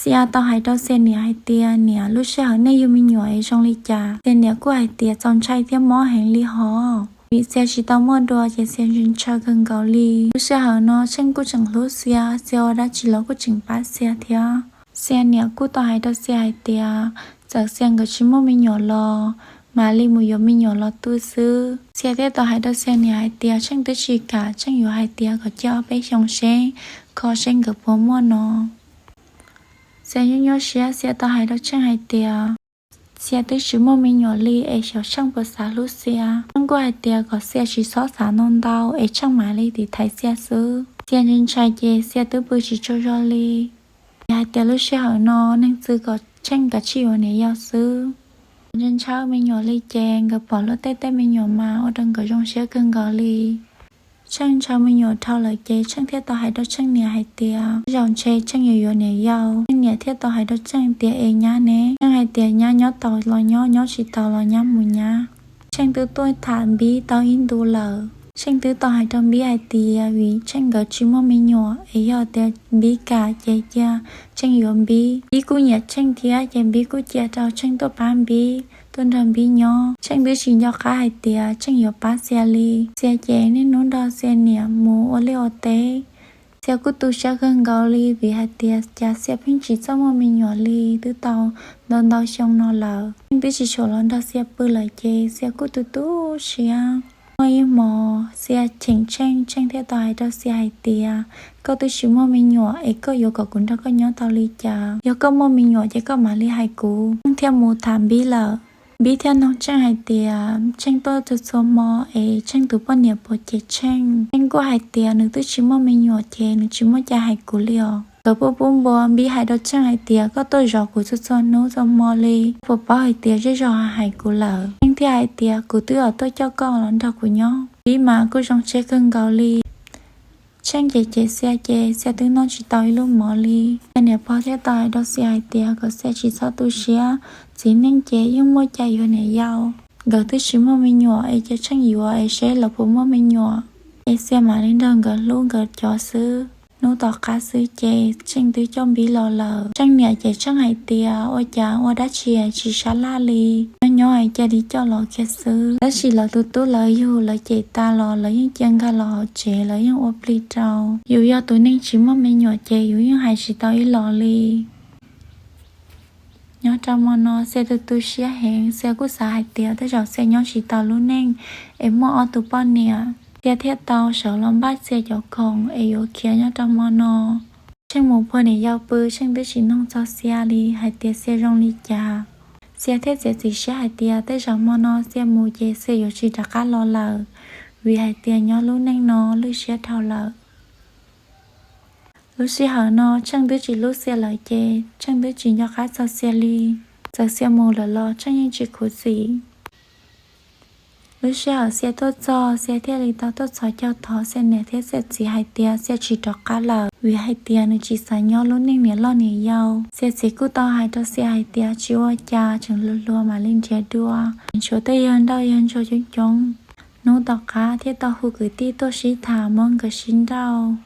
Xia tau hais rau Xia niam hais tias, Niam, lub sij hawm nej yug me nyuam es zoo li cas? Xia niam kuj hais tias, Txaus ntshai thiab mob heev li hos. Vim Xia tsis tau muaj dua ces Xia ntshaw kawg nkaus li. Lub sij hawm no Tsheej kuj tseem hlub Xia, Xia ua dab tsi los kuj tseem pab Xia thiab. Xia niam kuj tau hais rau Xia hais tias, txawm Xia nkawd tsis muaj me nyuam los mam li mus yuav me nyuam los tu xwb. Xia thiaj tau hais rau Xia niam hais tias Tsheej twb tsis kam, Tsheej yuav hais tias kom cia ob peb xyoos seb, kho seb nkawd puas muaj no. Xia nyuaj nyuaj siab, Xia tau hais rau Tsheej hais tias, Xia twb tsis muaj me nyuam li es xyov Tsheej puas xav hlub Xia. Tsheej kuj hais tias kom Xia tsis txhob xav ntau ntau es Tsheej mam li tiv thaiv Xia xwb. Xia ntshai ntshai ces Xia twb pw tsis tsaug zog li. Yog hais tias lub sij hawm no neeg txwv kom Tsheej kav tsij yuav niam yau xwb. Ntshai ntshai me nyuam li ces nkawd pom luag tej tej me nyuam mas ua rau nkawd zoo siab kawg nkaus li. Tsheej ntshaw me nyuam dhau lawm ces Tsheej thiaj tau hais rau Tsheej niam hais tias, zaum ntshe Tsheej yuav yuav niam yau. Tsheej niam thiaj tau hais rau Tsheej tias, es nyab ne? Tsheej hais tias, nyab nyob tau los nyob, nyob tsis tau los nyab mus nyab. Tsheej twb tuaj tham Npib tau ib ntu lawm. Tsheej twb tau hais rau Npib hais tias vim Tsheej nkawd tsis muaj me nyuam es yog tias Npib kam ces cia Tsheej yuav Npib. Npib kuj nyiam Tsheej thiab ces Npib kuj cia rau Tsheej tuaj pab Npib, tuaj nrog Npib nyob. Tsheej twb tsis nco qab hais tias Tsheej yuav pab Xia li. Xia ces niaj hnub nrog Xia niam mus ua liaj ua teb. Xia kuj tu siab kawg nkaus li vim hais tias cas Xia pheej tsis txawj muaj me nyuam li twb tau ntau ntau xyoo no lawm. Tsheej twb tsis tshua los nrog Xia pw lawm ces Xia kuj tu tu siab. Muaj ib hmo Xia cheem Tsheej, Tsheej thiaj tau hais rau Xia hais tias, koj twb tsis muaj me nyuam es koj yuav kom kuv nrog koj nyob tau li cas? Yog koj muaj me nyuam ces koj mam li hais kuv. Tsheej thiaj mus tham Npib lawm. Npib thiaj noog Tsheej hais tias Tsheej tuaj txhua txhua hmo es Tsheej tus poj niam puas cem Tsheej. Tsheej kuj hais tias nws twb tsis muaj me nyuam ces nws tsis muaj cai hais kuv li os. Nkawd pub pub npua, Npib hais rau Tsheej hais tias koj tuaj zov kuv txhua txhua hnub txhua hmo li, puas paub hais tias zej zog hais kuv lawm? Tsheej thiaj hais tias kuv twb tuaj coj koj los nrog kuv nyob. Npib mas kuj zoo siab kawg nkaus li. Tsheej cem cem Xia ces Xia twb noj tsis tau ib lub mov li. Xia niam pog thiaj tau hais rau Xia hais tias kom Xia tsis txhob tu siab, txiv neej ces yeej muaj cai yuav niam yau. Nkawd twb tsis muaj me nyuam es cia Tsheej yuav es seb lawv puas muaj me nyuam, es Xia mam li nrog nkawd hlub nkawd cov xwb. Hnub tom qab xwb ces Tsheej twb coj Npib los lawm. Tsheej niam ces Tsheej hais tias ua cas ua dab tsi tsis sab laj li, nyob nyob es cia li coj los kiag xwb. Tab sis lawv tus tub lawv yug lawv cem tas los lawv yeej cia nkag los hauv tsev, lawv yeej ua plig rau. Yus yog tus neeg tsis muaj me nyuam ces yus yeej hais tsis tau ib los li. Nyob rau hmo no Xia tu tu siab heev, Xia kuj xav hais tias tej zaum Xia nyob tsis tau lub neej es muaj ob tug poj niam. Xia thiaj tau sawv los npaj Xia cov khoom es yuav khiav nyob rau hmo no. Tsheej mus puag niam yau pw, Tsheej twb tsis noog txog Xia li hais tias Xia zoo li cas. Xia thiaj txiav txim siab hais tias tej zaum hmo no Xia mus ces Xia yuav tsis rov qab los lawm, vim hais tias nyob lub neej no lwj siab dhau lawm. Lub sij hawm no Tsheej twb tsis hlub Xia lawm ces Tsheej twb tsis nco qab txog Xia li. Txawm Xia mus lawm los Tsheej yeej tsis khuv xim. Lub sij hawm Xia tuaj txog, Xia thiaj li tau tuaj txhos caug thov Xia niam thiab Xia txiv hais tias Xia tsis rov qab lawm, vim hais tias nws tsis xav nyob lub neej niam loj niam yau. Xia txiv kuj tau hais rau Xia hais tias tsis ua cas, tseem hluas hluas mam li nrhiav dua, tshuav tej yawg nrauj yawg ntsuag coob coob. Hnub tom qab thiaj tau hu kwv tij tuaj sib tham, muab nkawd sib nrauj.